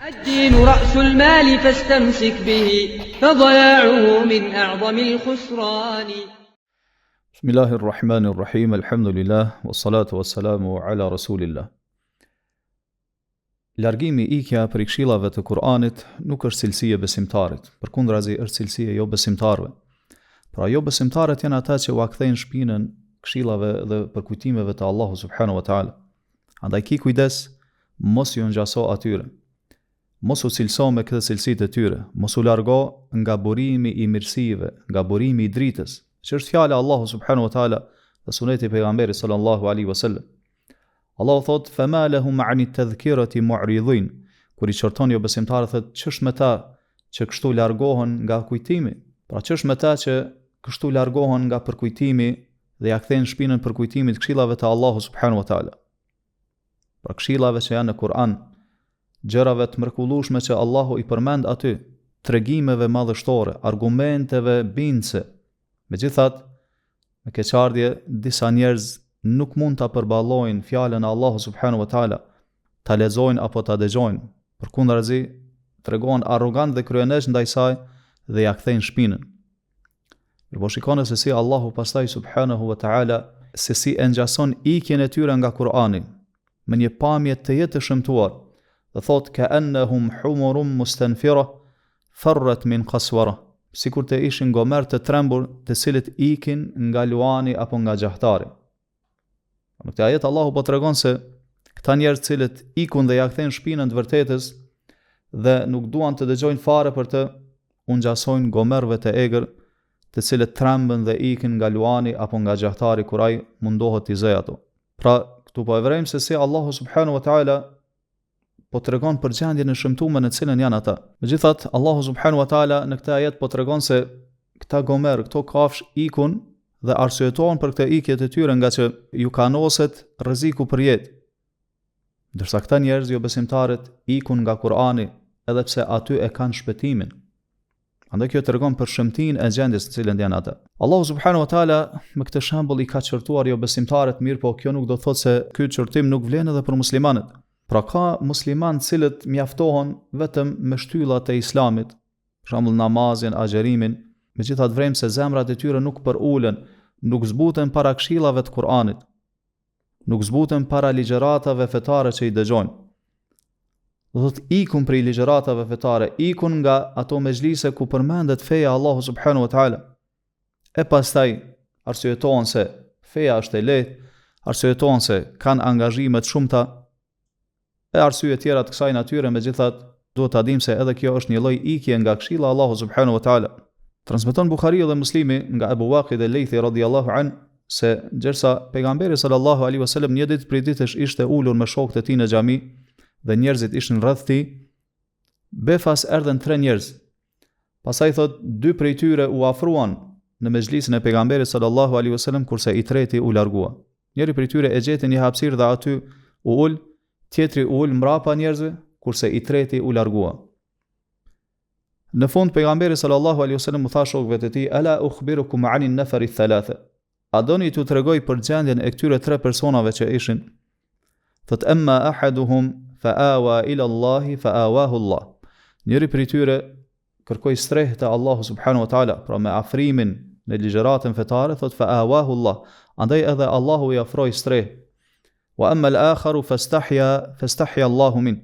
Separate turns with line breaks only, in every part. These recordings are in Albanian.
الدين رأس المال فاستمسك به فضياعه من أعظم الخسران
بسم الله الرحمن الرحيم الحمد لله والصلاة والسلام على رسول الله Largimi ikja prej këshillave të Kur'anit nuk është cilësi e besimtarit, përkundrazi është cilësi e jobesimtarëve. Pra jobesimtarët janë ata që ua kthejnë shpinën këshillave dhe përkujtimeve të Allahut subhanahu wa taala. Andaj ki kujdes, mos iu ngjaso atyre. Mos u cilëso me këtë cilësi të tyre, mos u largo nga burimi i mirësive, nga burimi i dritës, që është fjala e Allahut subhanahu wa taala dhe suneti i pejgamberit sallallahu alaihi wasallam. Allahu thotë, "Fama lahum 'ani tadhkirati mu'ridin." Kur i qorton jobesimtarët thotë, "Ç'është me ta që kështu largohen nga kujtimi?" Pra ç'është me ta që kështu largohen nga përkujtimi dhe ja kthejnë shpinën përkujtimit këshillave të Allahut subhanahu wa taala. Pra këshillave që janë në Kur'an, gjërave të mrekullueshme që Allahu i përmend aty, tregimeve madhështore, argumenteve bindëse. Megjithatë, Me keqardhje, disa njerëz nuk mund ta përballojnë fjalën e Allahut subhanahu wa taala, ta lexojnë apo ta dëgjojnë, përkundrazi tregohen arrogantë dhe kryeneç ndaj saj dhe ja kthejnë shpinën. Mirëpo shikoni se si Allahu pastaj subhanahu wa taala se si e ngjason ikjen e tyre nga Kur'ani me një pamje tejet të shëmtuar dhe thotë ka annahum humurun mustanfira Farrat min Qaswara, sikur të ishin gomerë të trembur të cilët ikin nga luani apo nga gjahtari. Në këtë ajet Allahu po tregon se këta njerëz të cilët ikun dhe ja kthejnë shpinën të vërtetës dhe nuk duan të dëgjojnë fare për të, u ngjasojnë gomerëve të egër, të cilët tremben dhe ikin nga luani apo nga gjahtari kur ai mundohet t'i zëjë ato. Pra, këtu po e vërejmë se si Allahu subhanahu wa taala po tregon për gjendjen e shëmtuar në të cilën janë ata. Megjithatë, Allahu subhanahu wa taala në këtë ajet po tregon se këta gomerë, këto kafshë ikun dhe arsyetohen për këtë ikje të tyre ngaqë ju kanoset rreziku për jetë. Ndërsa këta njerëz jobesimtarët ikun nga Kur'ani, edhe pse aty e kanë shpëtimin. Andaj kjo tregon për shëmtinë e gjendjes në të cilën janë ata. Allahu subhanahu wa taala me këtë shembull i ka qortuar jobesimtarët, mirëpo kjo nuk do të thotë se ky qortim nuk vlen edhe për muslimanët. Pra ka muslimanë të cilët mjaftohen vetëm me shtyllat e Islamit, për shembull namazin, agjërimin, megjithatë vrejmë se zemrat e tyre nuk përulen, nuk zbuten para këshillave të Kur'anit. Nuk zbuten para ligjëratave fetare që i dëgjojnë. Do thotë ikun prej ligjëratave fetare, ikun nga ato mexhlise ku përmendet feja e Allahut subhanahu wa taala. E pastaj arsyetohen se feja është e lehtë, arsyetohen se kanë angazhime të shumta, E arsye tjera të kësaj natyre, megjithatë, duhet ta dimë se edhe kjo është një lloj ikje nga këshilla e Allahut subhanahu wa taala. Transmeton Buhariu dhe Muslimi nga Ebu Waqid el-Lejthi radhiyallahu an se gjersa pejgamberi sallallahu alaihi wasallam një ditë prej ditësh ishte ulur me shokët e tij në xhami dhe njerëzit ishin rreth tij, befas erdhën tre njerëz. Pastaj thotë dy prej tyre u afruan në mexhlisin e pejgamberit sallallahu alaihi wasallam kurse i treti u largua. Njëri prej tyre e gjeti një hapësirë dhe aty u ul, tjetri u ul mbrapa njerëzve, kurse i treti u largua. Në fund pejgamberi sallallahu alaihi wasallam u tha shokëve të tij: "Ala ukhbirukum 'anin nafari thalatha?" A doni t'ju tregoj për gjendjen e këtyre tre personave që ishin? Thot emma ahaduhum fa awa ila Allahi fa awahu Allah. Njëri prej tyre kërkoi strehë te Allahu subhanahu wa taala, pra me afrimin në ligjëratën fetare, thot fa awahu Allah. Andaj edhe Allahu i afroi strehë. Wa amma al-akharu fastahya fastahya Allahu min.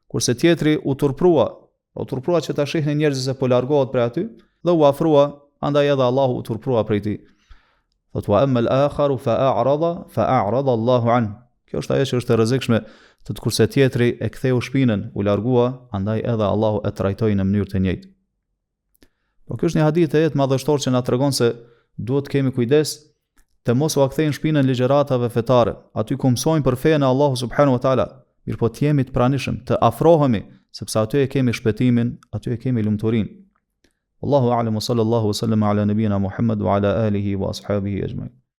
Kurse tjetri u turprua, u turprua që ta shihnin njerëzit se po largohet prej aty dhe u afrua, andaj edhe Allahu u turprua prej tij. Thot wa amma al-akharu fa a'rada fa a'rada Allahu an. Kjo është ajo që është e rrezikshme, thot kurse tjetri e ktheu shpinën, u largua, andaj edhe Allahu e trajtoi në mënyrë të njëjtë. Po ky është një hadith tejet madhështor që na tregon se duhet të kemi kujdes të mos ua kthejmë shpinën ligjëratave fetare, aty ku mësojmë për fenë e Allahut subhanahu wa taala, mirëpo të jemi të pranishëm, të afrohemi, sepse aty e kemi shpëtimin, aty e kemi lumturinë. Allahu a'lam wa sallallahu wa sallam ala nabina Muhammad wa ala alihi wa ashabihi ajma'in.